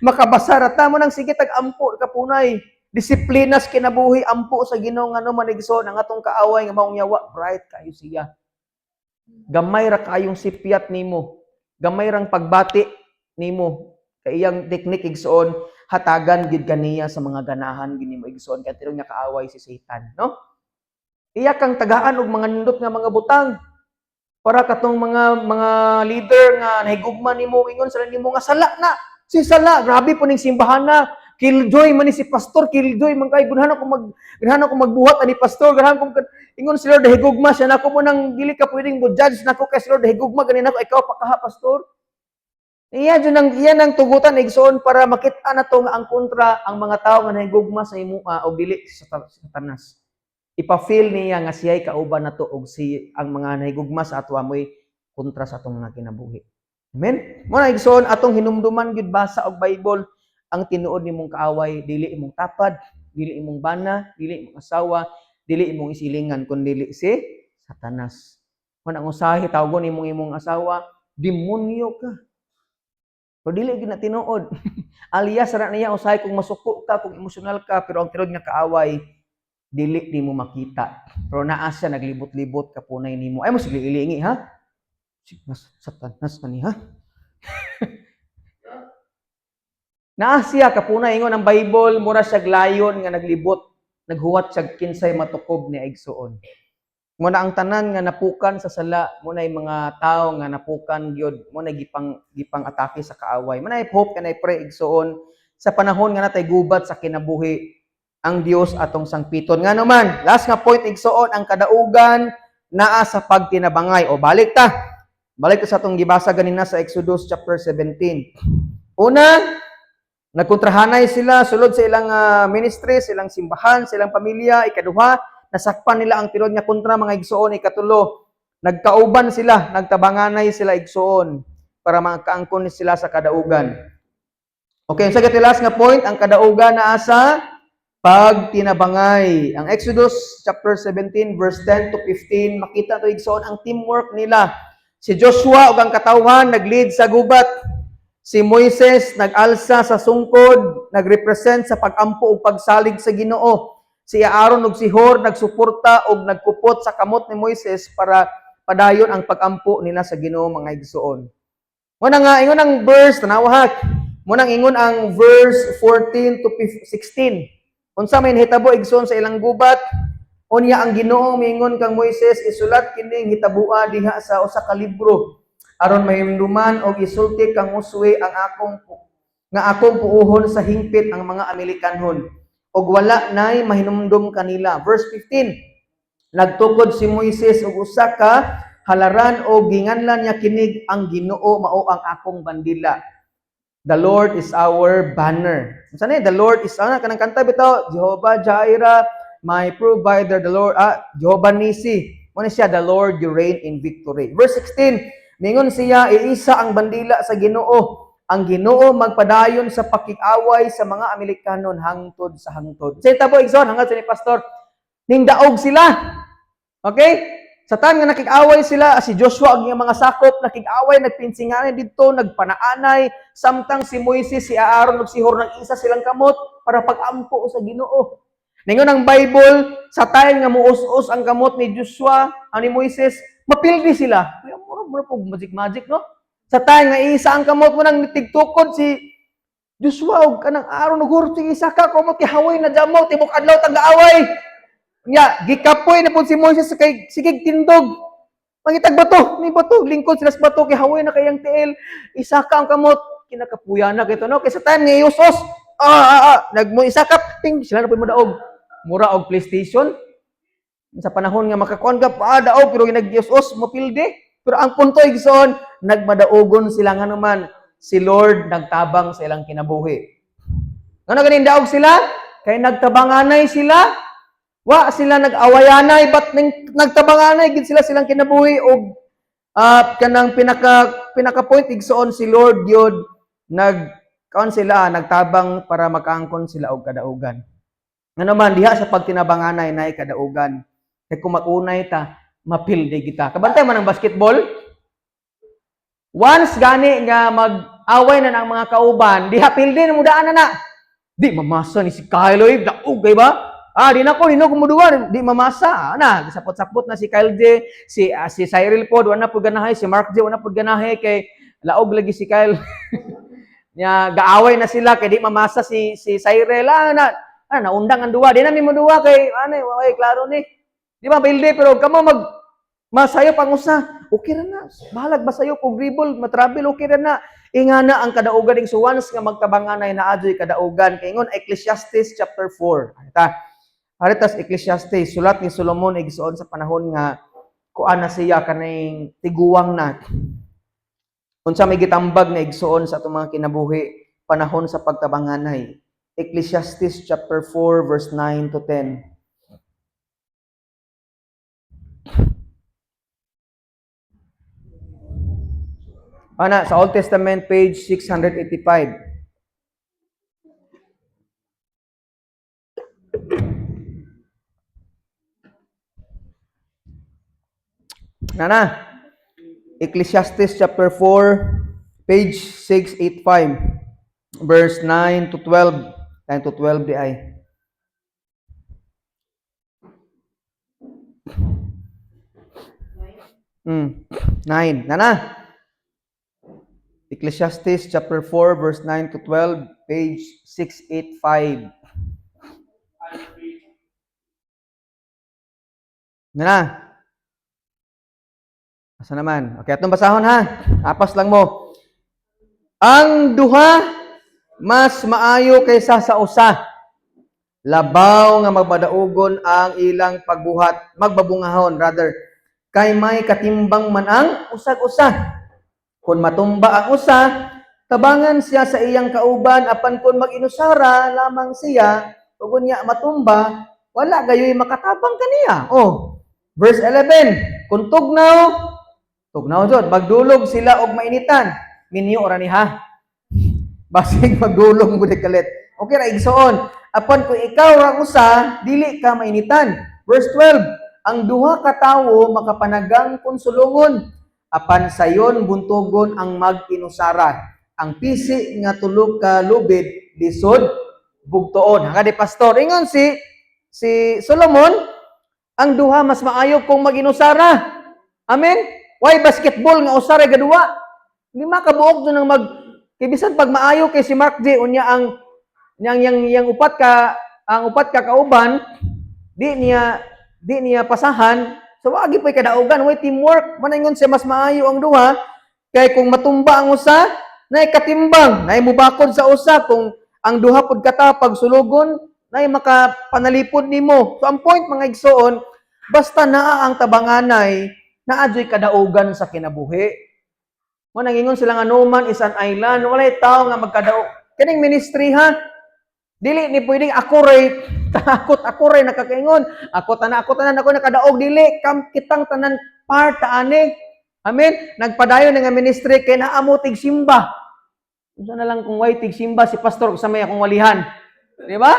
makabasa ra ta mo nang sige tag ampo kapunay. Disiplina sa kinabuhi, ampo sa Ginoo, ngano man, igsoon, ang atong kaaway nga maong yawa, bright kayo siya. Gamay ra kayong sipyat nimo. Gamay rang pagbati nimo. Kay iyang teknik, igsoon, hatagan gid kaniya sa mga ganahan gini mo, igsoon, kay tinuod nga kaaway si Satan, no? Iya kang tagaan og mga nindot nga mga butang para katong mga leader nga nahigugma nimo, ingon sila nimo nga sala na si sala, grabe po ning simbahan na, killjoy man ni si pastor, killjoy man kay, ganahan ako magbuhat ani pastor, ganahan ko. Ingon si Lord, higugma siya nako mo nang dili ka pwedeng mo judge nako kay si Lord higugma gani nako. Ikaw pa kaha, pastor. Iya jud ang iya nang tugutan, igsoon, para makita na to nga ang kontra ang mga tawo nga nahigugma sa imuha og dili sa Satanas. Ipa-feel niya nga siya'y kauban nato og si ang mga nahigugma sa atwa mo'y kontra sa atong mga kinabuhi. Amen. Mo na, igsoon, atong hinumduman gyud, basa og Bible, ang tinuod nimong kaaway dili imong tapad, dili imong bana, dili imong asawa, dili imong isilingan, kun dili si Satanas. Mo na ang usahi tawgon imong imong asawa, "Demonyo ka." Pero dili gyud na tinuod. Alias ra niya usahay kung masuko ka, kung emosyonal ka, pero ang tinuod nga kaaway dili nimo makita. Pero naa siya naglibot-libot kapunay nimo. Ay mo sige ilingi ha. Mas Satanas man ni ha. Naa siya kapunay. Ingon ang Bible, mura siya lion nga naglibot, naghuwat siya kinsay matukob ni igsuon. Mo na ang tanan nga napukan sa sala, mo na mga tao nga napukan gyud, mo na gipang gipang atake sa kaaway. Mo na hope and I pray, igsuon, sa panahon nga natay gubat sa kinabuhi, ang Dios atong sangpiton. Nga naman, last nga point, igsuon, ang kadaugan naa sa pagtinabangay. O balik ta. Balik ta sa atong gibasa ganina sa Exodus chapter 17. Una, nagkontrahanay sila sulod sa ilang ministry, sa ilang simbahan, sa ilang pamilya. Ikaduha, nasakpan nila ang tinuod nga kontra, mga igsuon. Ikatulo, nagkauban sila, nagtabanganay sila, igsuon, para makaangkon sila sa kadaugan. Okay, sa last nga point, ang kadaugan naa sa pagtinabangay. Ang Exodus chapter 17 verse 10 to 15, makita to, igsoon, ang teamwork nila. Si Joshua ug ang katawhan nag-lead sa gubat. Si Moises nag-alsa sa sungkod, nagrepresent sa pag-ampo ug pagsalig sa Ginoo. Si Aaron ug si Hur nagsuporta ug nagkupot sa kamot ni Moises para padayon ang pag-ampo nila sa Ginoo, mga igsoon. Muna nga ingon ang verse, tanawa ha. Muna ingon ang verse 14 to 16. Unsa may nahitabo, igsoon, sa ilang gubat? Unya ang Ginoo miingon kang Moises, "Isulat kining hitabua diha sa usa ka libro aron mahimduman og isulti kang Josue ang akong nga akong puohon sa hingpit ang mga Amalekanhon ug wala nay mahinumdum kanila." Verse 15. Nagtukod si Moises og usa ka halaran o ginganlan niya kinig, "Ang Ginoo mao ang akong bandila." The Lord is our banner. Unsa ni? The Lord is ana kanang kanta bitaw, "Jehovah Jireh, my provider, the Lord, Jehovah Nisi." Mo ni siya, "The Lord, you reign in victory." Verse 16, ningon siya, "Iisa ang bandila sa Ginoo. Ang Ginoo magpadayon sa pakig-away sa mga Amalekanon hangtod sa hangtod." Sa tabo igsoon, hangad sa ni pastor, ning daog sila. Okay? Sa time nga nakig-away sila, si Joshua ang iyang mga sakop, nakig-away, nagpinsinganay didto, nagpanaanay, samtang si Moises, si Aaron ug si Hur nag-isa silang kamot para pag-ampo sa Ginoo. Ningon ang Bible, sa time nga muus-us ang kamot ni Joshua, ang ni Moises, mapildi sila. Kaya mura po magic magic, no? Sa time nga isa ang kamot mo nang tigtukod si Joshua ug kanang Aaron ug Hur, sige isa ka kamot kay haway na jamo, tibok adlaw tag-away. Nya, gikapoy na po si Moises sa kay sige tindog. Mangitag bato, ni bato, lingkod sila sa bato kay haway na kayang tiil. Isa ka ang kamot, kinakapuya na kito, no? Kay sa time nga iusos, nagmo isa ka, ting sila na po mo daog. Mura og PlayStation. Sa panahon nga makakuan ka pa daog pero ginagyusos mo pilde. Pero ang punto igsoon, nagmadaugon sila nga naman si Lord nagtabang sa ilang kinabuhi. Ngano ganin daog sila? Kay nagtabanganay sila. Wa sila nag-awayanay, but ning nagtabanganay gid sila silang kinabuhi og kanang pinaka pinaka point igsoon, si Lord gyud nag kaon sila nagtabang para makaangkon sila og kadaugan. Ngano man diha sa pagtinabanganay nay kadaugan. Kay kung mag-unay ta, mapildi kita. Kabantay man ang basketball. Once gani nga mag-away na ng mga kauban, diha pildi na mudaan na na. Di mamasa ni si Kyle oy, daog kay ba? Ah, di na ko, di na ko muduwa, di mamasa. Na, sapot-sapot na si Kyle J, si Cyril pod, wala na pod ganahay, si Mark J, wala pod ganahay kay laog lagi si Kyle. Nya gaaway na sila kay di mamasa si si Cyril. Ah, na naundang ang duwa. Di na mi moduwa kay ano, ay klaro ni. Di ba pildi pero kamo mag masayop ang usa. Okay ra na. Bahalag basayop og dribble, matravel, okay ra na. Ingana ang kadaugan ning once nga magtabanganay na adyoy kadaugan. Kay ingon Ecclesiastes chapter 4. Arita. Aritas Ecclesiastes, sulat ni Solomon igsoon sa panahon nga kuan na siya, kaning tiguwang na. Unsa may gitambag na igsoon sa atong mga kinabuhi panahon sa pagtabanganay. Ecclesiastes chapter 4 verse 9 to 10. Ana, sa Old Testament, page 685. Nana, Ecclesiastes chapter 4, page 685, verse 9 to 12. 9 to 12 di ay. 9. Nana. Ecclesiastes chapter 4, verse 9 to 12, page 685. Nana. Asa naman? Okay, atong basahon ha. Apas lang mo. Ang duha mas maayo kaysa sa usa. Labaw nga magbadaugon ang ilang pagbuhat, magbabungahon rather. Kay may katimbang man ang usag-usa. Kung matumba ang usa, tabangan siya sa iyang kauban, apan kung mag-inusara lamang siya, ug unya matumba, wala gayoy makatabang kaniya. Oh, verse 11, kung tugnaw, tugnaw jud, magdulog sila og mainitan. Minyo ra ni ha. Basig magdulog mo kalit. Okay ra igsoon. Apan kung ikaw ra usa, dili ka mainitan. Verse 12, ang duha ka tawo makapanagang kung sulungon, apan sayon buntogon ang mag-inusara. Ang pisi nga tulo ka lubid lisod bugtoon. Hangga di pastor, ingon si si Solomon, ang duha mas maayo kung mag-inusara. Amen? Why basketball nga usara gaduwa? Lima ka buok dun ang mag kay bisan pag maayo kay si Mark J unya ang yang yang yang upat ka ang upat ka kauban di niya pasahan, so wagi po'y kadaugan, way teamwork. Maningon siya mas maayo ang duha kay kung matumba ang usa, nay katimbang, nay mubakod sa usa. Kung ang duha pud ka pag sulugon, nay makapanalipod nimo. So ang point, mga igsoon, Basta naa ang tabanganay, naa juy kadaugan sa kinabuhi. Mo nangingon sila nga no man is an island, walay tao nga magkadaog. Kining ministry ha, dili ni pwedeng ako ray takot, ako ray nakakaingon, ako tanan, ako tanan, ako nakadaog. Dili kam kitang tanan part ta ani. Amen. Nagpadayon nga ministry kay naa mo tigsimba. Unsa na lang kung way tigsimba si pastor sa may akong walihan? Di ba?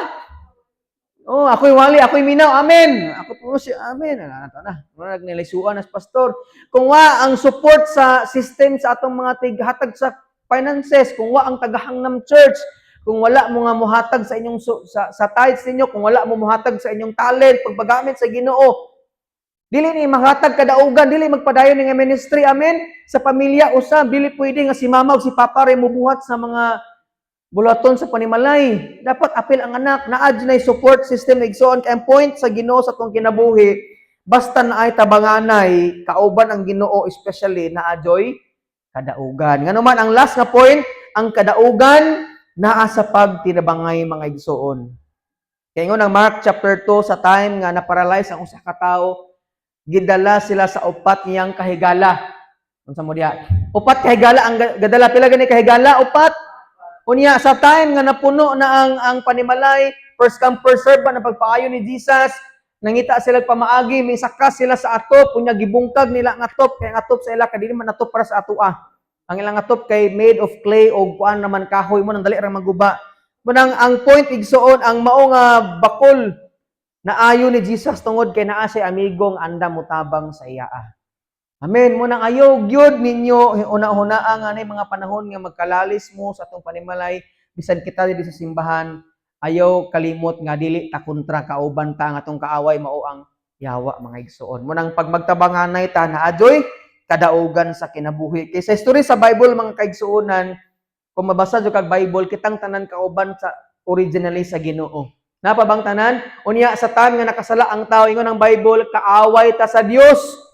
Oh, ako'y wali, ako'y minaw. Amen. Ako po siya, amen. Ano na, na. Murag nilisuan as pastor. Kung wa ang support sa system sa atong mga tighatag sa finances, kung wa ang tagahangnan church, kung wala mo nga muhatag sa inyong sa tithes ninyo, kung wala mo muhatag sa inyong talent, pagpagamit sa Ginoo, dili ni mahatag kadaugan, dili magpadayon nga ministry. Amen. Sa pamilya usab, dili pwede nga si mama ug si papa ray mubuhat sa mga bulaton sa panimalay. Dapat apil ang anak, naa na support system, igsoon. Kay ang point sa Ginoo sa atong kinabuhi, basta naay tabanganay, kauban ang Ginoo, especially naa juy kadaugan. Ngano man ang last nga point, ang kadaugan naa sa pagtinabangay, mga igsoon. Kay ingon ang Mark chapter 2, sa time nga na-paralyze ang usa ka tawo, gidala sila sa upat niyang kahigala. Unsa mo diha? Upat kahigala ang gadala. Pila gani kahigala? Upat. Unya sa time nga napuno na ang panimalay, first come first serve ba na pagpaayo ni Jesus, nangita sila pamaagi, misaka sila sa atop, unya gibungkag nila ang atop, kay ang atop sa ila kay dili man atop para sa atoa. Ang ilang atop kay made of clay o kuan naman, kahoy mo nang dali ra maguba. Munang ang point, igsoon, ang mao nga bakol na ayo ni Jesus tungod kay naa siya amigong andam motabang sa iya. Amen. Mo nang ayaw gyud ninyo una-unaa nga nay mga panahon nga magkalalis mo sa atong panimalay, bisan kita diri sa simbahan, ayaw kalimot nga dili ta kontra, kauban ta. Ang atong kaaway mao ang yawa, mga igsoon. Mo nang pag magtabanganay ta, naa juy kadaugan sa kinabuhi. Kay sa history sa Bible, mga kaigsuonan, kung mabasa jud kag Bible, kitang tanan kauban sa originally sa Ginoo. Napa bang tanan? Unya sa time nga nakasala ang tao, ingon ang Bible, kaaway ta sa Dios.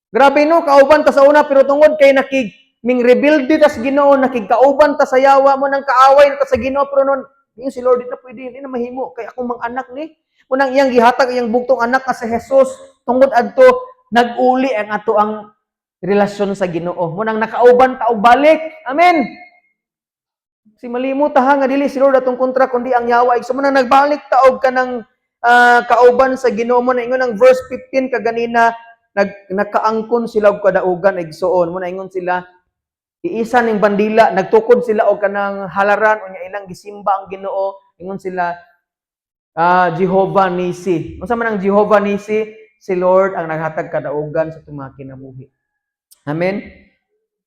Grabe no, kauban ta sa una pero tungod kay nakig ming rebelde ta sa Ginoo, nakigkauban ta sa yawa, mo nang kaaway na ta sa Ginoo, pero nun yung si Lord, di na pwede, di na mahimo kay akong mga anak ni. Munang iyang gihatag iyang bugtong anak nga si Jesus, tungod adto nag-uli ang ato ang relasyon sa Ginoo. Munang nakauban ta og balik. Amen. Si malimot ta ha nga dili si Lord atong kontra kundi ang yawa. So munang nagbalik ta og kanang kauban sa Ginoo. Mo na ingon ang verse 15 kaganina, nakaangkon sila og kadaugan, igsoon. Mo na ingon sila, iisa ning bandila, nagtukod sila og kanang halaran, unya ilang gisimba ang Ginoo. Ingon sila, "Jehovah Nisi." Unsa man ang Jehovah Nisi? Si Lord ang naghatag kadaugan sa atong mga kinabuhi. Amen.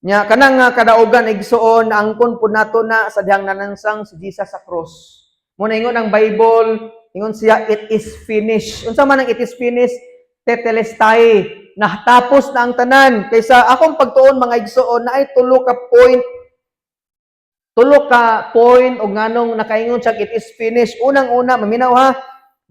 Nya kanang nga kadaugan, igsoon, naangkon pud nato na sa dihang nanansang si Jesus sa cross. Mo na ingon ang Bible, ingon siya, "It is finished." Unsa man ang "it is finished"? Tetelestai. Natapos na ang tanan. Kaysa akong pagtuon, mga igsoon, naay tulo ka point, og nganong nakaingon siya "It is finished." Unang-una, maminaw ha,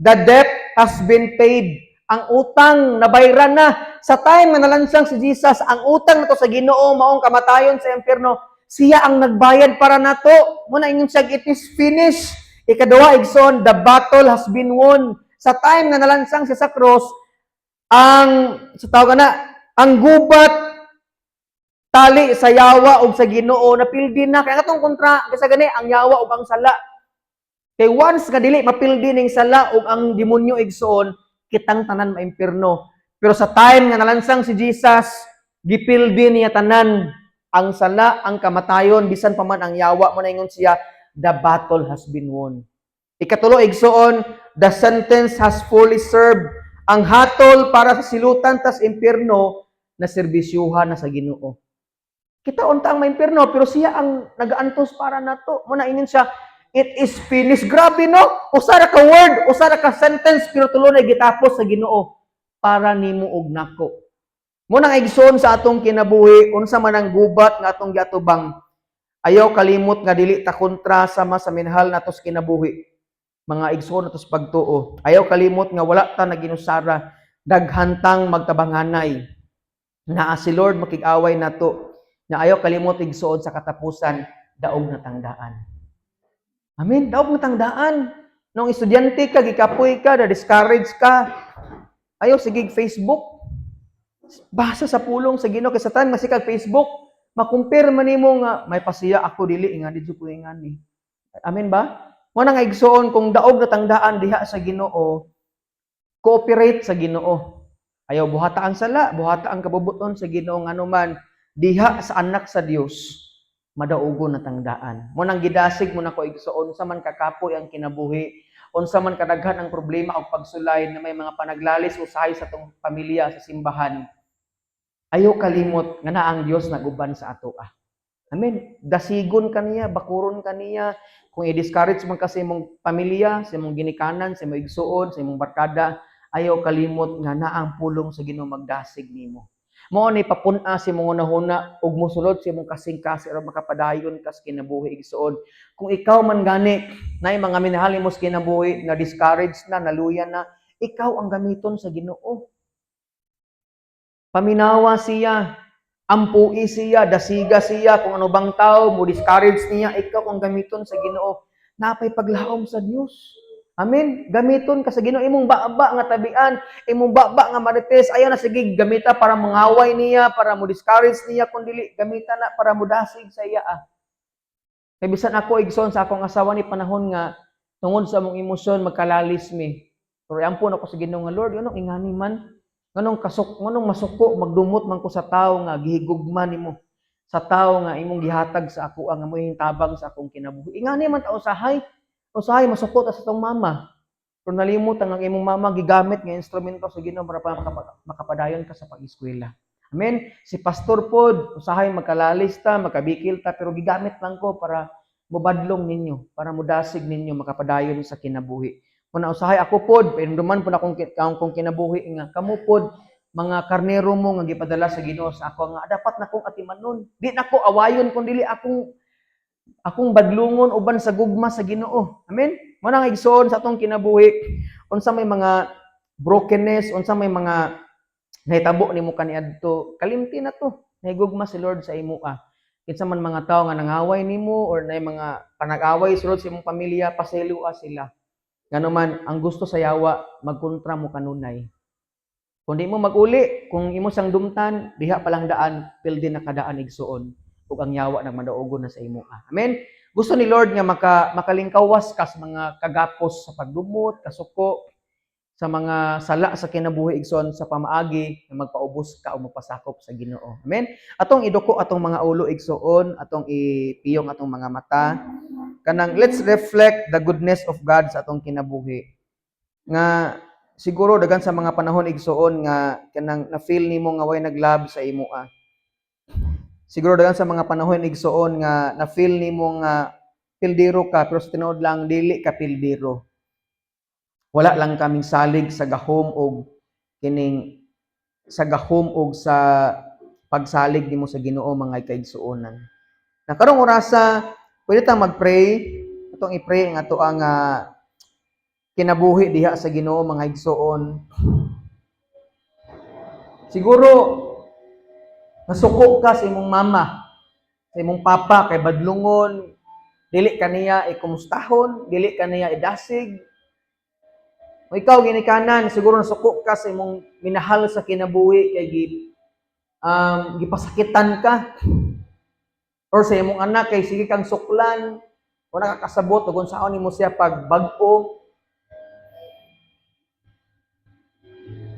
the debt has been paid. Ang utang nabayran na. Sa time nga nalansang si Jesus, ang utang nato sa Ginoo maong kamatayon sa impyerno, siya ang nagbayad para nato. Muna ingon siya, "It is finished." Ikaduha, igsoon, the battle has been won. Sa time nga nalansang siya sa cross, ang sa tawag na ang gubat tali sa yawa ug sa Ginoo napildi na, kay atong kontra kaysa gani ang yawa ug ang sala. Kay once nga dili mapildi ning sala ug ang demonyo, igsoon, kitang tanan maimpierno. Pero sa time nga nalansang si Jesus, gipildi niya tanan, ang sala, ang kamatayon, bisan pa man ang yawa. Mo na ingon siya, "The battle has been won." Ikatulo, igsoon, the sentence has fully served. Ang hatol para sa silutan tas impyerno na serbisyuhan na sa Ginoo. Kita unta ang maimpierno pero siya ang nagaantos para nato. Mo na ingon siya, "It is finished." Grabe no? Usa ra ka word, usa ra ka sentence pero tulo na gitapos sa Ginoo para nimo og nako. Mo nang igsoon, sa atong kinabuhi, unsa man ang gubat nga atong giatubang, ayaw kalimot nga dili ta kontra sama sa minahal nato sa kinabuhi. Mga igsoon nato sa pagtuo. Ayaw kalimot nga wala ta naginusara, daghan tang magtabanganay. Naa si Lord makig-away nato. Na ayaw kalimot, igsoon, sa katapusan daog na tangdaan. Amen, daog na tangdaan. Nung estudyante ka, gikapoy ka, na discourage ka. Ayaw sige Facebook. Basa sa pulong sa Ginoo kay sa tanan masikag Facebook, makumpirma nimo nga may pasiya ako, dili nga didto ko ingani. Amen ba? Mo na nga, igsoon, kung daog na tangdaan diha sa Ginoo, cooperate sa Ginoo. Ayaw buhata ang sala, buhata ang kabubuton sa Ginoo, nganuman diha sa anak sa Dios madaugo na tangdaan. Mo nang gidasig mo nako, igsoon, sa man kakapoy ang kinabuhi, unsa man kadaghan ang problema og pagsulay na may mga panaglalis usahay sa atong pamilya, sa simbahan. Ayaw kalimot nga naa ang Dios naguban sa ato ah. Amen. Dasigon kaniya, bakuron kaniya. Kung i-discourage man ka sa imong pamilya, sa imong ginikanan, sa imong igsuon, sa imong barkada, ayaw kalimot nga naa ang pulong sa Ginoo magdasig nimo. Mao ni papun-a sa imong hunahuna ug mosulod sa imong kasing-kasing aron makapadayon ka sa kinabuhi, igsuon. Kung ikaw man gani naay mga minahal nimo sa kinabuhi na discourage na, naluya na, ikaw ang gamiton sa Ginoo. Paminawa siya, ampui siya, dasiga siya, kung ano bang tao, mo discourage niya, ikaw ang gamiton sa Ginoo. Napay paglaom sa Dios. Amen. Gamiton ka sa Ginoo, imong baba nga tabian, imong baba nga marites, ayaw na sige gamita para mangaway niya, para mo discourage niya, kun dili gamita na para modasig sa iya ah. Kay bisan ako, igsoon, sa akong asawa ni panahon nga tungod sa among emosyon magkalalis mi. Pero ampon ako sa Ginoo nga, "Lord, nganong ingani man? Nganong kasuk, nganong masuko, magdumot man ko sa tawo nga gihigugma nimo, sa tawo nga imong gihatag sa ako ang mo tabang sa akong kinabuhi? Ingani man ta usahay. Usahay masuko ta sa atong mama." Pero nalimot ang imong mama gigamit nga instrumento sa Ginoo para makapadayon ka sa pag-eskwela. Amen. Si pastor pod, usahay magkalalis ta, magkabikil ta, pero gigamit lang ko para mobadlong ninyo, para modasig ninyo makapadayon sa kinabuhi. Kung usahay ako pod, painumduman pod akong akong kinabuhi nga kamo pod mga karnero mo nga gipadala sa Ginoo sa ako nga dapat na kong atimanon. Di nako awayon kun dili akong akong badlungon uban sa gugma sa Ginoo. Amen. Mo na nga, igsoon, sa atong kinabuhi, unsa may mga brokenness, unsa may mga nahitabo nimo kaniadto, kalimti na to. Nahigugma si Lord sa imo ah. Kinsa man mga tawo nga nangaway nimo or nay mga panag-away sulod sa imong pamilya, pasayloa sila. Ngano man ang gusto sa yawa, magkontra mo kanunay. Kung di mo maguli, kung imo sang dumtan, diha pa lang daan, pildi na kadaan, igsuon. Ug ang yawa nagmadaugon na sa imo. Ah. Amen. Gusto ni Lord nga makalingkawas ka sa mga kagapos sa pagdumot, kasuko, sa mga sala sa kinabuhi, igsoon, sa pamaagi nga magpaubos ka o mapasakop sa Ginoo. Amen. Atong iduko atong mga ulo, igsoon, atong ipiyong atong mga mata. Kanang let's reflect the goodness of God sa atong kinabuhi. Nga siguro daghan sa mga panahon, igsoon, nga kanang na-feel nimo nga way nag-love sa imo ah. Siguro daghan sa mga panahon, igsoon, nga na-feel nimo nga pildiro ka, pero sa tinuod lang dili ka pildiro. Wala lang kaming salig sa gahom og kining sa gahom og sa pagsalig nimo sa Ginoo, mga kaigsuonan. Na karong orasa, pwede ta mag-pray, atong i-pray ang ato ang kinabuhi diha sa Ginoo, mga igsuon. Siguro nasuko ka sa imong mama, sa imong papa kay badlungon, dili kaniya ikumustahon, dili kaniya idasig. O ikaw ginikanan, siguro nasuko ka sa imong minahal sa kinabuhi kay gipasakitan ka. Or sa imong anak kay sige kang suklan, wala ka kasabot ug unsaon nimo siya pagbag-o.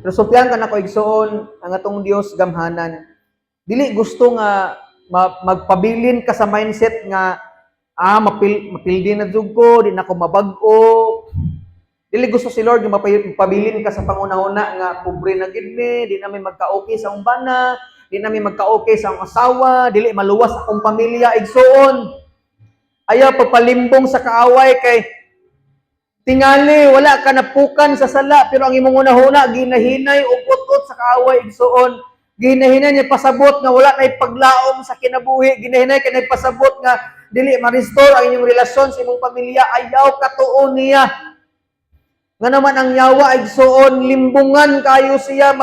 Pero sultihan ka nako, igsoon, ang atong Dios gamhanan. Dili gusto nga magpabilin ka sa mindset nga mapildi na jud ko, di na ko mabag-o. Dili gusto si Lord nga mapabilin ka sa panghunahuna nga pobre na gid mi, di na mi magka-okay sa akong bana, di na mi magka-okay sa akong asawa, dili maluwas akong pamilya, igsoon. Ayaw pagpalimbong sa kaaway kay tingali wala ka napukan sa sala, pero ang imong hunahuna ginahinay og ut sa kaaway, igsoon. Ginahinay niya pasabot nga wala nay paglaom sa kinabuhi, ginahinay kay pasabot nga dili ma-restore ang inyong relasyon sa imong pamilya. Ayaw katuon niya. Nga naman ang yawa, igsoon, limbungan kayo siya,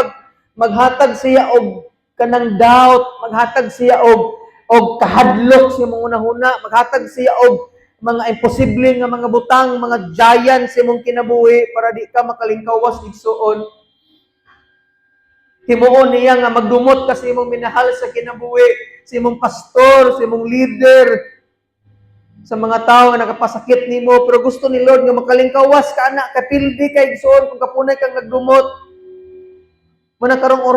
maghatag siya og kanang doubt, maghatag siya og kahadlok sa imong hunahuna, maghatag siya og mga imposible nga mga butang, mga giant sa imong kinabuhi para di ka makalingkawas, igsuon. Himuon niya nga magdumot ka sa imong minahal sa kinabuhi, sa imong pastor, sa imong leader, sa mga tao nga nakapasakit nimo, pero gusto ni Lord nga makalingkawas ka ana, kapildi kay, igsoon, kung kapunay kang nagdumot. Muna karong